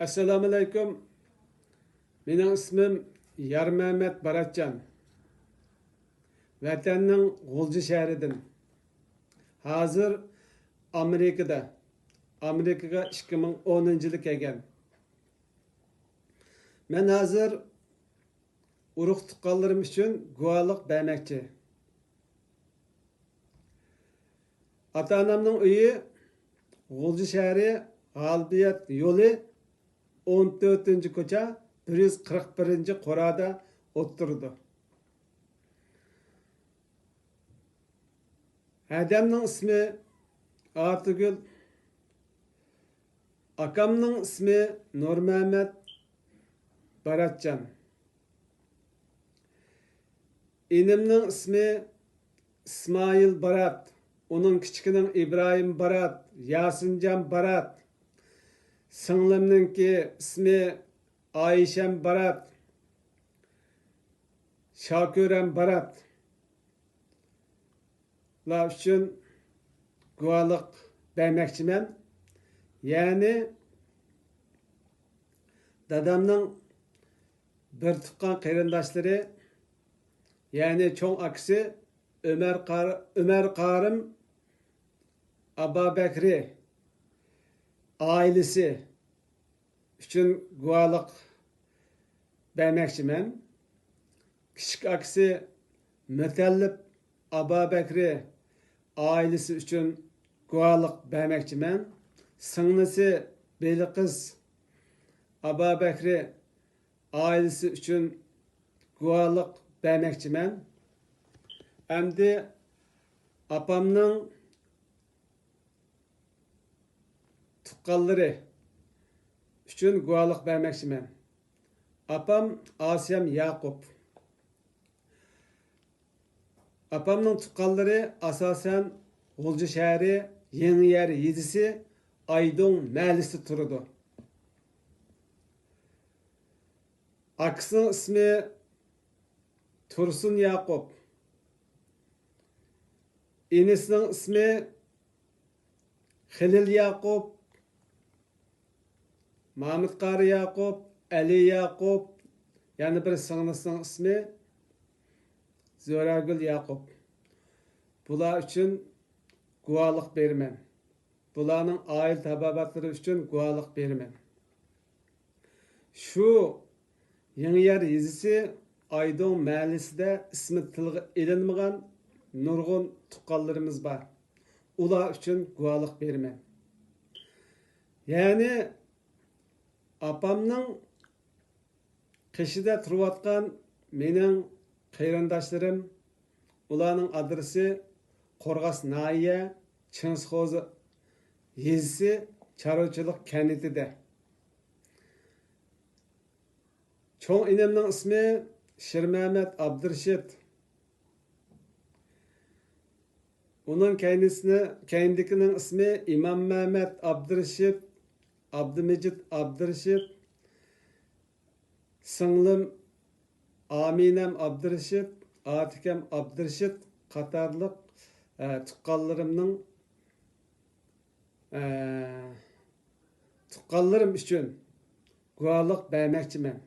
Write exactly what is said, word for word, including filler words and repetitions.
ئەسسالامۇئەلەيكۇم. مېنىڭ ئىسمىم يارمەمەت باراتجان. ۋەتەننىڭ غۇلجا شەھىرىدىن. ھازىر ئامېرىكىدا. ئامېرىكىغا ئىككى مىڭ ئونىنچى يىلى كەلگەن. مەن ھازىر ئۇرۇق-تۇغقانلىرىم ئۈچۈن گۇۋاھلىق بەرمەكچى. ئاتا-ئانامنىڭ ئۆيى غۇلجا شەھىرى، غالىبىيەت يولى، ئون تۆتىنچى كوچا، بىر يۈز قىرىق بىرىنچى قورادا ئولتۇرىدۇ. ھەدەمنىڭ ئىسمى ئاتىگۈل، ئاكامنىڭ ئىسمى نۇرمەمەت باراتجان. ئىنىمنىڭ ئىسمى ئىسمائىل بارات، ئۇنىڭ كىچىكىنىڭ ئىبراھىم بارات، ياسىنجان بارات. سىڭلىمنىڭكى ئىسمى ئايشەم بارات، شاكۆرەم بارات. لار ئۈچۈن گۇۋاھلىق بەرمەكچىمەن. يەنى دادامنىڭ بىر تۇغقان قېرىنداشلىرى، يەنى چوڭ ئاكىسى ئۆمەر قار-، ئۆمەر قارىم ئابابەكرى ئائىلىسى ئۈچۈن گۇۋاھلىق بەرمەكچىمەن. كىچىك ئاكىسى مۇتەللىپ ئابابەكرى ئائىلىسى ئۈچۈن گۇۋاھلىق بەرمەكچىمەن. سىڭلىسى بېلىقىز ئابابەكرى ئائىلىسى ئۈچۈن گۇۋاھلىق بەرمەكچىمەن. ئەمدى ئاپامنىڭ تۇغقانلىرى ئۈچۈن گۇۋاھلىق بەرمەكچىمەن. ئاپام ئاسىيەم ياقۇپ. ئاپامنىڭ تۇغقانلىرى ئاساسەن غۇلجا شەھىرى، يېڭىيەر يېزىسى، ئايدۇڭ مەھەللىسىدە تۇرىدۇ. ئاكىسىنىڭ ئىسمى تۇرسۇن ياقۇپ. ئىنىسىنىڭ ئىسمى خېلىل ياقۇپ، مامۇت قارى ياقۇپ، ئەلى ياقۇپ، يەنە بىر سىڭلىسىنىڭ ئىسمى زۆرەگۈل ياقۇپ. بۇلار ئۈچۈن گۇۋاھلىق بېرىمەن. بۇلارنىڭ ئائىلە تابابەتلىرى ئۈچۈن گۇۋاھلىق بېرىمەن. شۇ يېڭىيەر يېزىسى ئايدۇڭ مەھەللىسىدە ئىسمى تىلغا ئېلىنمىغان نۇرغۇن تۇغقانلىرىمىز بار. ئۇلار ئۈچۈن گۇۋاھلىق بېرىمەن. يەنى ئاپامنىڭ قېشىدا تۇرۇۋاتقان مېنىڭ قېرىنداشلىرىم، ئۇلارنىڭ ئادرېسى قورغاس ناھىيە، چىڭسىخوزا يېزىسى، چارۋىچىلىق كەنتىدە. چوڭ ئىنىمنىڭ ئىسمى شىرمەمەت ئابدۇرېشىت. ئۇنىڭ كەينىسىنى، كەينىدىكىنىڭ ئىسمى ئىماممەمەت ئابدۇرېشىت، ئابدۇمىجىت ئابدۇرېشىت، سىڭلىم ئامىنەم ئابدۇرېشىت، ئاتىكەم ئابدۇرېشىت قاتارلىق، ئە، تۇغقانلىرىمنىڭ، ئە، تۇغقانلىرىم ئۈچۈن گۇۋاھلىق بەرمەكچىمەن.